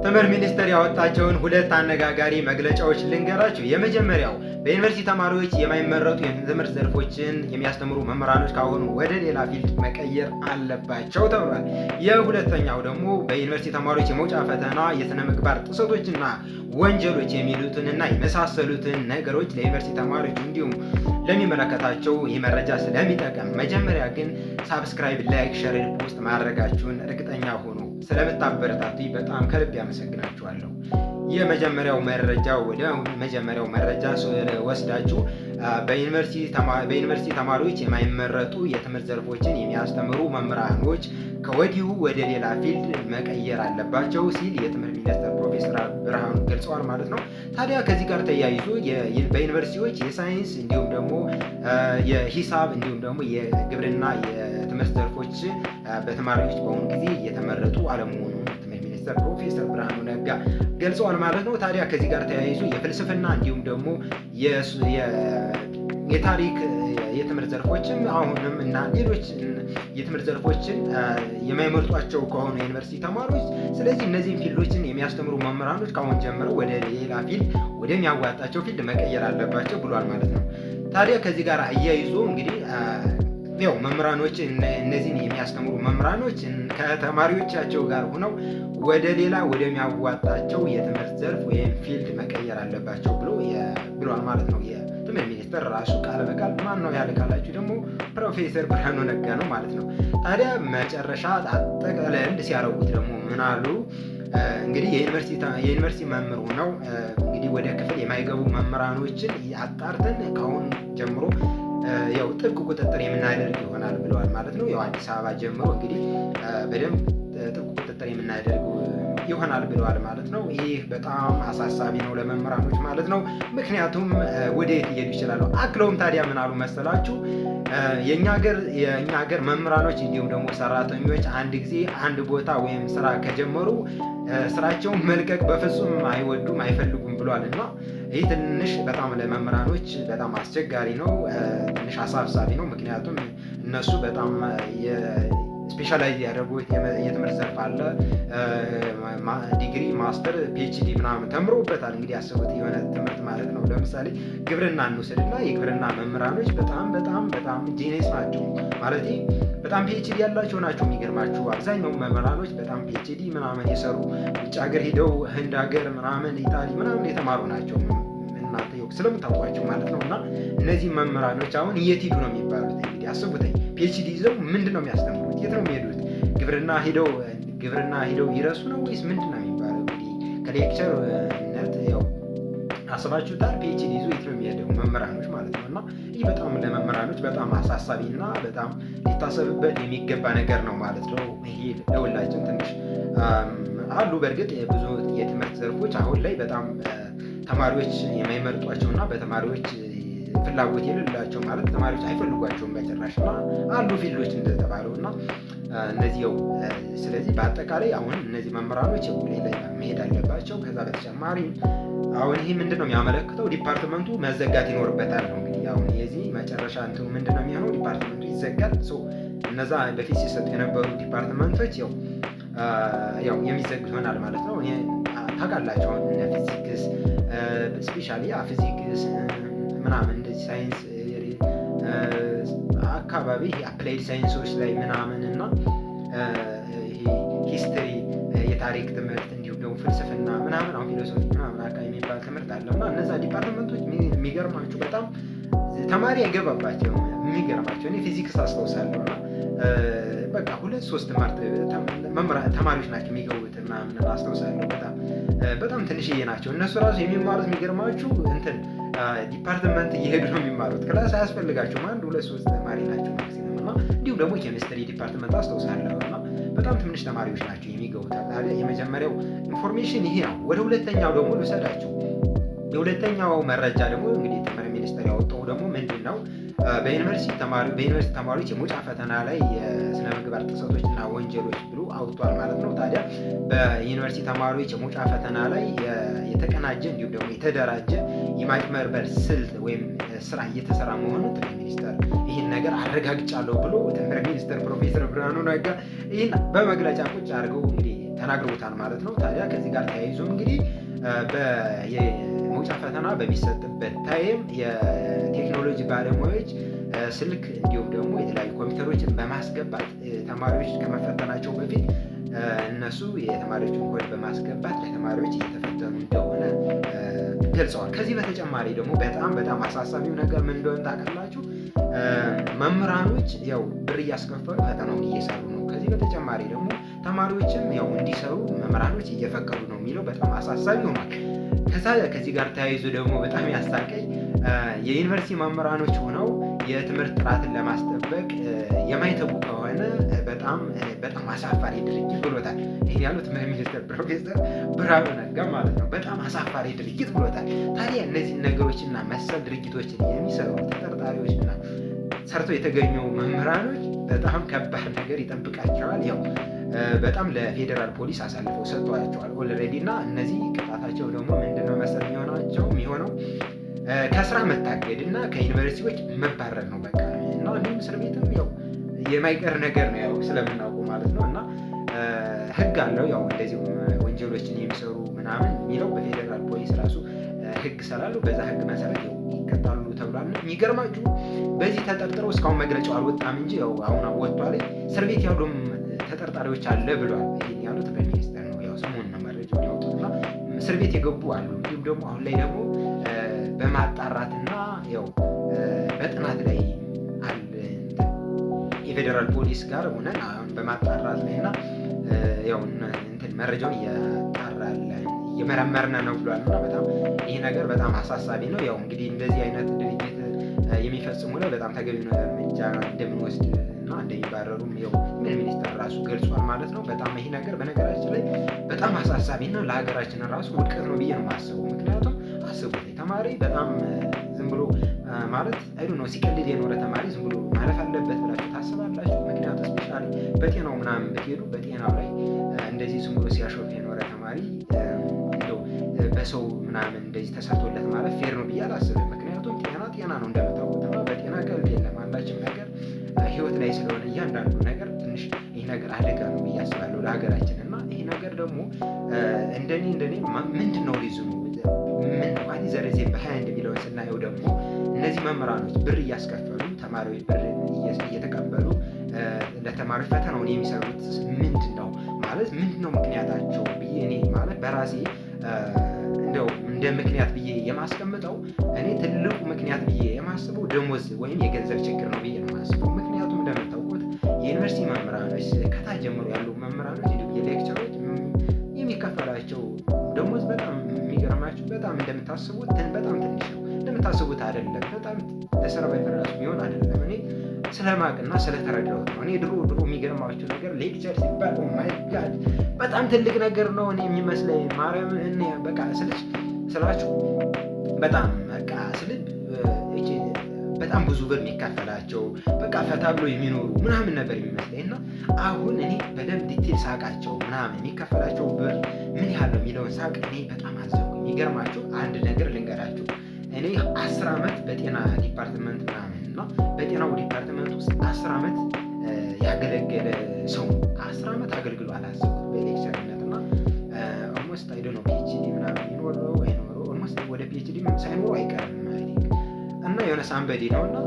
ትምህርት ሚኒስቴር ያወጣቸውን ሁለት አነጋጋሪ መግለጫዎች ልንገራችሁ። የመጀመሪያው በዩኒቨርሲቲ ተማሪዎች የማይመረጡ የትምህርት ዘርፎችን የሚያስተምሩ መምህራኖች ካሁኑ ወደ ሌላ field መቀየር አለባቸው ተብሏል። የሁለተኛው ደግሞ በዩኒቨርሲቲ ተማሪዎች የመውጫ ፈተና የስነ ምግባር ጥሰቶችና ወንጀሎች የሚሉትንና የመሳሰሉትን ነገሮች ለዩኒቨርሲቲ ተማሪዎች እንዲሁም ለሚመለከታቸው ይህ መረጃ ስለሚጠቅም መጀመሪያ ግን subscribe፣ like፣ share፣ post ማድረጋችሁን እርግጠኛ ሁኑ። ስለምታበረታቱኝ በጣም ከልብ ያመሰግናችኋለሁ። የመጀመሪያው መረጃ ወደ መጀመሪያው መረጃ ወስዳችሁ በዩኒቨርሲቲ ተማሪዎች የማይመረጡ የትምህርት ዘርፎችን የሚያስተምሩ መምህራኖች ከወዲሁ ወደ ሌላ field መቀየር አለባቸው ሲል የትምህርት ሚኒስትር ፕሮፌሰር ብርሃኑ ገልጸዋል ማለት ነው። ታዲያ ከዚህ ጋር ተያይዞ በዩኒቨርሲቲዎች የሳይንስ እንዲሁም ደግሞ የሂሳብ እንዲሁም ደግሞ የግብርና የትምህርት ዘርፎች በተማሪዎች በአሁኑ ጊዜ እየተመረጡ አለመሆኑን ትምህርት ሚኒስትር ፕሮፌሰር ብርሃኑ ነጋ ገልጸዋል ማለት ነው። ታዲያ ከዚህ ጋር ተያይዞ የፍልስፍና እንዲሁም ደግሞ የታሪክ የትምህርት ዘርፎችም አሁንም እና ሌሎች የትምህርት ዘርፎችን የማይመርጧቸው ከሆኑ የዩኒቨርሲቲ ተማሪዎች፣ ስለዚህ እነዚህን field ኦችን የሚያስተምሩ መምህራኖች ከአሁን ጀምረው ወደ ሌላ field፣ ወደሚያዋጣቸው field መቀየር አለባቸው ብሏል ማለት ነው። ታዲያ ከዚህ ጋር አያይዞ እንግዲህ ያው መምህራኖች፣ እነዚህን የሚያስተምሩ መምህራኖች ከተማሪዎቻቸው ጋር ሆነው ወደ ሌላ ወደሚያዋጣቸው የትምህርት ዘርፍ ወይም field መቀየር አለባቸው ብሏል ማለት ነው። የትምህርት ሚኒስትር ራሱ ቃል በቃል ማን ነው ያለ ካላችሁ ደግሞ ፕሮፌሰር ብርሃኑ ነጋ ነው ማለት ነው። ታዲያ መጨረሻ አጠቃላይ ሲያደርጉት ደግሞ ምን አሉ? እንግዲህ የዩኒቨርሲቲ መምህር ሆነው እንግዲህ ወደ ክፍል የማይገቡ መምህራኖችን አጣርተን ከአሁን ጀምሮ ያው ጥብቅ ቁጥጥር የምናደርግ ይሆናል ብለዋል ማለት ነው። ያው አዲስ አበባ ጀምሮ እንግዲህ በደንብ ጥብቅ ቁጥጥር የምናደርግ ይሆናል ብለዋል ማለት ነው። ይህ በጣም አሳሳቢ ነው ለመምህራኖች ማለት ነው። ምክንያቱም ወደ የት ሊሄዱ ይችላሉ? አክለውም ታዲያ ምን አሉ መሰላችሁ? የእኛ ሀገር መምህራኖች እንዲሁም ደግሞ ሰራተኞች አንድ ጊዜ አንድ ቦታ ወይም ስራ ከጀመሩ ስራቸውን መልቀቅ በፍጹም አይወዱም፣ አይፈልጉም ብሏል። እና ይህ ትንሽ በጣም ለመምህራኖች በጣም አስቸጋሪ ነው፣ ትንሽ አሳሳቢ ነው። ምክንያቱም እነሱ በጣም specialize ያደረጉት የትምህርት ዘርፍ አለ። ዲግሪ፣ master፣ PhD ምናምን ተምሮበታል። እንግዲህ ያስቡት የሆነ ትምህርት ማለት ነው። ለምሳሌ ግብርና እንውሰድና የግብርና መምህራኖች በጣም በጣም በጣም genius ናቸው። ማለት በጣም PhD ያላቸው ናቸው። የሚገርማችሁ አብዛኛው መምህራኖች በጣም PhD ምናምን የሰሩ፣ ውጭ ሀገር ሄደው ህንድ ሀገር ምናምን፣ ኢጣሊ ምናምን የተማሩ ናቸው። እናንተ ስለምታውቋቸው ማለት ነው። እና እነዚህ መምህራኖች አሁን የት ሂዱ ነው የሚባሉት? እንግዲህ አስቡትኝ፣ PhD ይዘው ምንድን ነው የሚያስተምሩት? የት ነው የሚሄዱት? ግብርና ሄደው ይረሱ ነው ወይስ ምንድን ነው የሚባለው? እንግዲህ ከ lecturer ነት ያው አስባችሁታል። PhD ይዞ የት ነው የሚሄደው? መምህራኖች ማለት ነው። እና ይህ በጣም ለመምህራኖች በጣም አሳሳቢ እና በጣም ሊታሰብበት የሚገባ ነገር ነው ማለት ነው። ይሄ ለሁላችን ትንሽ አሉ። በእርግጥ ብዙ የትምህርት ዘርፎች አሁን ላይ በጣም ተማሪዎች የማይመርጧቸው እና በተማሪዎች ፍላጎት የሌላቸው፣ ማለት ተማሪዎች አይፈልጓቸውም በጭራሽ እና አሉ field ኦች እንደተባለው። እና እነዚህ ያው ስለዚህ በአጠቃላይ አሁን እነዚህ መምህራኖች ሌላ መሄድ አለባቸው። ከዛ በተጨማሪ አሁን ይህ ምንድን ነው የሚያመለክተው? Department ኡ መዘጋት ይኖርበታል ነው። እንግዲህ አሁን የዚህ መጨረሻ እንትኑ ምንድን ነው የሚሆነው? Department ኡ ይዘጋል። እነዛ በፊት ሲሰጡ የነበሩ department ኦች ያው የሚዘጉ ይሆናል ማለት ነው። ታውቃላችሁ፣ አሁን ፊዚክስ፣ specially ፊዚክስ ምናምን እንደዚህ ሳይንስ አካባቢ applied science ኦች ላይ ምናምን እና ይሄ history የታሪክ ትምህርት እንዲሁም ደግሞ ፍልስፍና ምናምን፣ አሁን philosophy ምናምን አካባቢ የሚባል ትምህርት አለ። እና እነዛ department ኦች የሚገርማችሁ በጣም ተማሪ አይገባባቸውም። የሚገርማቸው እኔ ፊዚክስ አስታውሳለሁ እና በቃ ሁለት ሶስት ተማሪዎች ናቸው የሚገቡት ምናምን አስታውሳለሁ። በጣም በጣም ትንሽዬ ናቸው እነሱ ራሱ የሚማሩት። የሚገርማችሁ እንትን department እየሄዱ ነው የሚማሩት። Class አያስፈልጋቸውም። አንድ ሁለት ሶስት ተማሪ ናቸው maximum። እና እንዲሁም ደግሞ chemistry department አስታውሳለሁ እና በጣም ትንሽ ተማሪዎች ናቸው የሚገቡት። ታዲያ የመጀመሪያው information ይሄ ነው። ወደ ሁለተኛው ደግሞ ልውሰዳችሁ። የሁለተኛው መረጃ ደግሞ እንግዲህ ትምህርት ሚኒስቴር ያወጣው ደግሞ ምንድን ነው? በዩኒቨርሲቲ ተማሪዎች የመውጫ ፈተና ላይ የስነ ምግባር ጥሰቶች እና ወንጀሎች ብሎ አውጥቷል ማለት ነው። ታዲያ በዩኒቨርሲቲ ተማሪዎች የመውጫ ፈተና ላይ የተቀናጀ እንዲሁም ደግሞ የተደራጀ የማጭበርበር ስልት ወይም ስራ እየተሰራ መሆኑን ትምህርት ሚኒስቴር ይህን ነገር አረጋግጫለሁ ብሎ ትምህርት ሚኒስትር ፕሮፌሰር ብርሃኑ ነጋ ይህን በመግለጫ ቁጭ አድርገው እንግዲህ ተናግረውታል ማለት ነው። ታዲያ ከዚህ ጋር ተያይዞ እንግዲህ የመውጫ ፈተና በሚሰጥበት time የቴክኖሎጂ ባለሙያዎች ስልክ እንዲሁም ደግሞ የተለያዩ ኮምፒውተሮችን በማስገባት ተማሪዎች ከመፈተናቸው በፊት እነሱ የተማሪዎችን ኮድ በማስገባት ለተማሪዎች እየተፈተኑ እንደሆነ ገልጸዋል። ከዚህ በተጨማሪ ደግሞ በጣም በጣም አሳሳቢው ነገር ምን እንደሆነ ታውቃላችሁ? መምህራኖች ያው ብር እያስከፈሉ ፈተናውን እየሰሩ ነው። ከዚህ በተጨማሪ ደግሞ ተማሪዎችም ያው እንዲሰሩ መምህራኖች እየፈቀዱ ነው የሚለው በጣም አሳሳቢ ሆኗል። ከዚህ ጋር ተያይዞ ደግሞ በጣም ያሳቀኝ የዩኒቨርሲቲ መምህራኖች ሆነው የትምህርት ጥራትን ለማስጠበቅ የማይተጉ ከሆነ በጣም በጣም አሳፋሪ ድርጊት ብሎታል። ይህን ያሉት ሚኒስትር ፕሮፌሰር ብርሃኑ ነጋ ማለት ነው። በጣም አሳፋሪ ድርጊት ብሎታል። ታዲያ እነዚህን ነገሮችና መሰል ድርጊቶችን የሚሰሩ ተጠርጣሪዎችና ሰርተው የተገኙ መምህራኖች በጣም ከባድ ነገር ይጠብቃቸዋል። ያው በጣም ለፌዴራል ፖሊስ አሳልፈው ሰጥተዋቸዋል already እና እነዚህ ቅጣታቸው ደግሞ ምንድነው መሰል የሚሆነው ከስራ መታገድ እና ከዩኒቨርሲቲዎች መባረር ነው በቃ። እና እንዲሁም እስር ቤትም ያው የማይቀር ነገር ነው ያው ስለምናውቀው ማለት ነው። እና ህግ አለው ያው እንደዚሁ ወንጀሎችን የሚሰሩ ምናምን የሚለው በፌዴራል ፖሊስ ራሱ ህግ ስላለው በዛ ህግ መሰረት ይቀጣሉ ተብሏል። የሚገርማችሁ በዚህ ተጠርጥረው እስካሁን መግለጫው አልወጣም እንጂ ያው አሁን ወጥቷል። እስር ቤት ያሉም ተጠርጣሪዎች አለ ብሏል። ይሄን ያሉት በሚኒስተር ነው። ያው ሰሞኑን ነው መረጃውን ያወጡት እና እስር ቤት የገቡ አሉ። እንዲሁም ደግሞ አሁን ላይ ደግሞ በማጣራትና ያው በጥናት ላይ አለ የፌዴራል ፖሊስ ጋር ሆነን አሁን በማጣራት ላይ እና ያው እንትን መረጃውን እያጣራለን እየመረመርን ነው ብሏል። እና በጣም ይሄ ነገር በጣም አሳሳቢ ነው። ያው እንግዲህ እንደዚህ አይነት ድርጊት የሚፈጽሙ ላይ በጣም ተገቢውን እርምጃ እንደምንወስድ እና እንደሚባረሩም ያው ሚኒስተር ራሱ ገልጿል ማለት ነው። በጣም ይሄ ነገር በነገራችን ላይ በጣም አሳሳቢ እና ለሀገራችን ራሱ ውድቀት ነው ብዬ ነው የማስበው። ምክንያቱም አስቡት ተማሪ በጣም ዝም ብሎ ማለት I don't know ሲቀልድ የኖረ ተማሪ ዝም ብሎ ማለፍ አለበት ብላችሁ ታስባላችሁ? ምክንያቱም especially በጤናው ምናምን ብትሄዱ በጤናው ላይ እንደዚህ ዝም ብሎ ሲያሾፍ የኖረ ተማሪ እንደው በሰው ምናምን እንደዚህ ተሰርቶለት ማለት fair ነው ብዬ አላስብም። ምክንያቱም ጤና ጤና ነው እንደምታውቁት እና በጤና ቀልድ የለም። አንዳችም ነገር ህይወት ላይ ስለሆነ እያንዳንዱ ነገር ትንሽ ይህ ነገር አደጋ ነው ብዬ አስባለሁ ለሀገራችን። እና ይህ ነገር ደግሞ እንደኔ ምንድነው reason ኑ ምን what is the reason behind የሚለውን ስናየው ደግሞ እነዚህ መምህራኖች ብር እያስከፈሉ ተማሪዎች ብር እየተቀበሉ ለተማሪዎች ፈተናውን የሚሰሩት ምንድነው ማለት ምንድነው ምክንያታቸው ብዬ እኔ ማለት በራሴ እንደው እንደ ምክንያት ብዬ የማስቀምጠው እኔ ትልቁ ምክንያት ብዬ የማስበው ደሞዝ ወይም የገንዘብ ችግር ነው ብዬ ነው የማስበው። ምክንያቱም እንደምታውቁት የዩኒቨርሲቲ መምህራኖች ከታች ጀምሮ ያሉ መምህራኖች እንዲሁም የ lecturer ኦች የሚከፈላቸው ደሞዝ በጣም የሚገርማችሁ በጣም እንደምታስቡት በጣም ትንሽ ነው። እንደምታስቡት አይደለም። በጣም ለ survive ራሱ የሚሆን አይደለም። እኔ ስለማቅና ስለተረዳሁት ነው። እኔ ድሮ ድሮ የሚገርማችሁ ነገር lecture ሲባል oh my God በጣም ትልቅ ነገር ነው እኔ የሚመስለኝ ማርያም እኔ በቃ ስልሽ ስላችሁ በጣም በቃ ስል በጣም ብዙ ብር የሚከፈላቸው በቃ ፈታ ብሎ የሚኖሩ ምናምን ነበር የሚመስለኝ። እና አሁን እኔ በደንብ detail ሳቃቸው ምናምን የሚከፈላቸው ብር ምን ያህል ነው የሚለውን ሳቅ እኔ በጣም አዘንኩኝ። የሚገርማችሁ አንድ ነገር ልንገራችሁ። እኔ 10 ዓመት በጤና department ምናምን እና በጤናው department ውስጥ 10 ዓመት ያገለገለ ሰው ነው። 10 ዓመት አገልግሎ አላሰብኩት በ lecturer ነት እና almost I don't know PhD ምናምን ይኖረው አይኖረው almost ወደ PhD ሳይኖረው አይቀርም I think እና የሆነ somebody ነው እና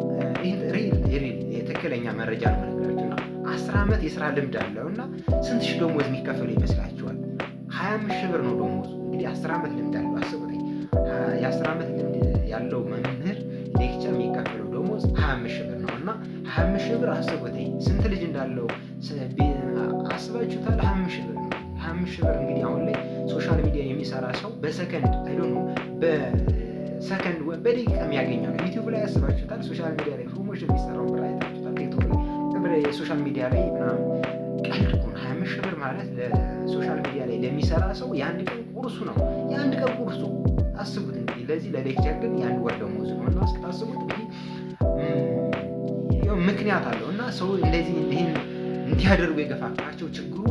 ይህ real real የትክክለኛ መረጃ ነው የምነግራችሁ። እና 10 ዓመት የስራ ልምድ አለው እና ስንት ሺህ ደሞዝ የሚከፈለው ይመስላችኋል? 25 ሺህ ብር ነው ደሞዙ። እንግዲህ 10 ዓመት ልምድ አለው አስቡት። የ10 ዓመት ልምድ ያለው መምህር lecture የሚከፈለው ደሞዝ 25 ሺህ ብር ነው እና 25 ሺህ ብር አስቡት ስንት ልጅ እንዳለው አስባችሁታል? 25 ሺህ ብር ነው። 25 ሺህ ብር እንግዲህ አሁን ላይ social media የሚሰራ ሰው በሰከንድ I don't know በሰከንድ በደቂቃ የሚያገኘው ነው። YouTube ላይ አስባችሁታል? social media ላይ promotion የሚሰራው ብር አይታችሁታል? TikTok ላይ የ social media ላይ ምናምን ቀልድ እኮ ነው። 25 ሺህ ብር ማለት ለ social media ላይ ለሚሰራ ሰው የአንድ ቀን ቁርሱ ነው። የአንድ ቀን ቁርሱ አስቡት እንግዲህ። ለዚህ ለ lecture ግን የአንድ ወር ደሞዙ ነው እና እስክታስቡት እንግዲህ ምክንያት አለው እና ሰው እንደዚህ ይህን እንዲያደርጉ የገፋፋቸው ችግሩ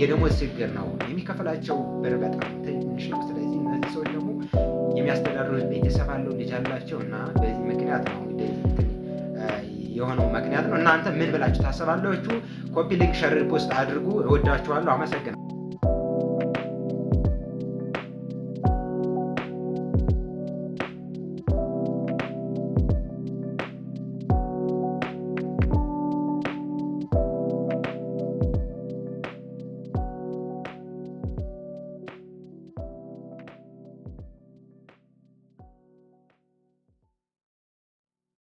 የደሞዝ ችግር ነው። የሚከፈላቸው ብር በጣም ትንሽ ነው። ስለዚህ እነዚህ ሰዎች ደግሞ የሚያስተዳድሩት ቤተሰብ አለው፣ ልጅ አላቸው እና በዚህ ምክንያት ነው እንግዲህ የሆነው ምክንያት ነው። እናንተ ምን ብላችሁ ታስባላችሁ? copy link፣ share፣ post አድርጉ። እወዳችኋለሁ። አመሰግናለሁ።